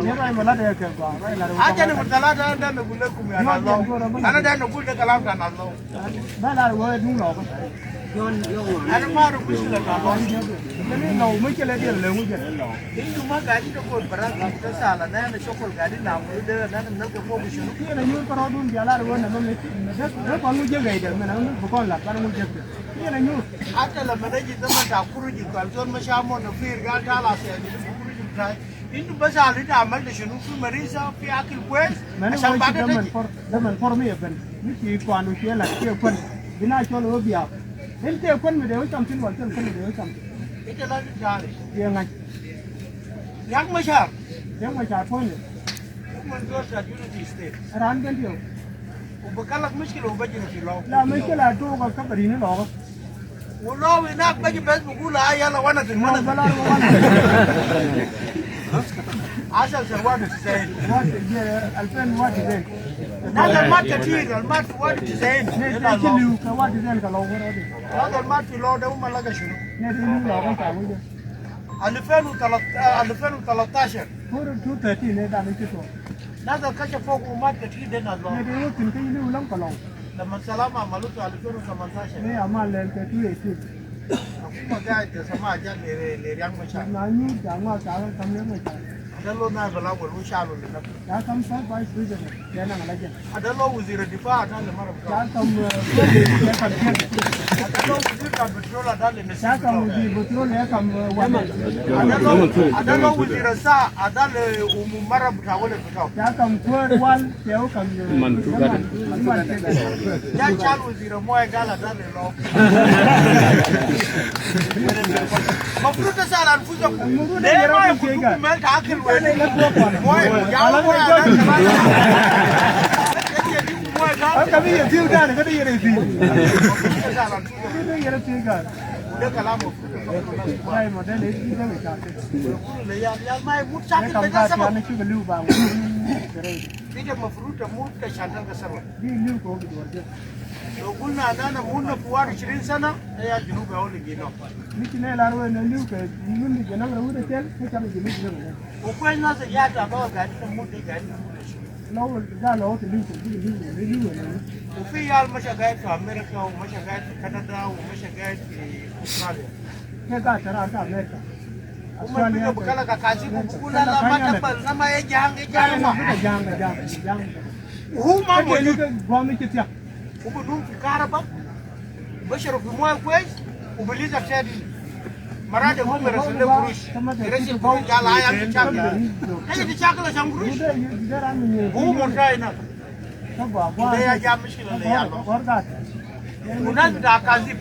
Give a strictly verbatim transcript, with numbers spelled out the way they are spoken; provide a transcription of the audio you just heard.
Aja ni mutala da da na gule kum ya na lo. Ana da na gule kalam ta na lo. Ba la wo du lo. Ana ma ru kusi la ta lo. Ni lo mu ke le de le mu ke lo. Indu ma gari da ko bara ta sala na na shokol gari na mu de na na ko ko shi. Ki na yur karo dun ya la wo na me. Da ko mu je ga da me na mu ko la ka mu je. Ki na yur. Ata la me da ji da ma ta kuru ji ka zon ma sha mo na fir ga ta la se ji kuru ji ta. Indu bas alu ita amal de shunu fi marisa fi akil kwes. Mani ashan wo bada shi daman taji. For, daman for mi eben. Mi shi kwanu shi la shi kwen. Bina shol wo biya. Inte kwen mi de wo samtin wal ten kwen mi de wo samtin. Ita la ni tare. Ye ngai. Yak Mashar. Yak Mashar kwen. Yak man zol ta Unity State. Ran ben yo. U bakalak mushkila u bajina fi lo. La mushkila to ka kabari ni lo. Walaw inak baji bes bugul, ah, yala, one of them, one of them. Asal sir, what is saying? What is there? Alfen, what is there? Nasa mat katir, al mat, what is saying? Nasa mat fi lo da umma laga shunu? Alfen u talatashar. Nasa kasha fok ummat katir de na lo. Lama salama amalu fi alfen u tamantasha. Kuma gaid ya sama aja le, le, le Riek Machar. Ada lo na bala wal u shalu le na. Ada lo wazir difa ada le mara. Ada lo wazir ta petrol ada le. Ada lo, ada lo wazir sa ada le umu mara bita wale. Mantu gada. Ya chal wazir moya gala da le lo. Mafruta sal anfusakum. Le ma yakutukum mal taakil wale. Moya, ya moya da. Moya gala. Mafruta sal anfusakum. De kalam. Ita mafruta mut ta shabab. Lo gulna ana mut na fi wahid wa ishrin sana, ya Junub ya wala gino. Wa kwes nas ya ta ba gaid na mut de gaid na mut. Wa fi yal masha gaid fi America, wa masha gaid fi Canada, wa masha gaid fi Australia. Ke ga tara ta America. Uma bika bukala ka kazi ku bukula la mata bal na ma e jang, e jang ma. Jang, jang, jang. Huma mojud. Ubu num fi karaba. Bashrabu fi moya kwes. Ubu liza tedi. Marada huma rasul le gurush. Rasul gurush gal aya fi chakla. Ayi fi chakla shan gurush. Huma murtai na. Ita ya jam mushkila le ya lo. Unas bita kazib.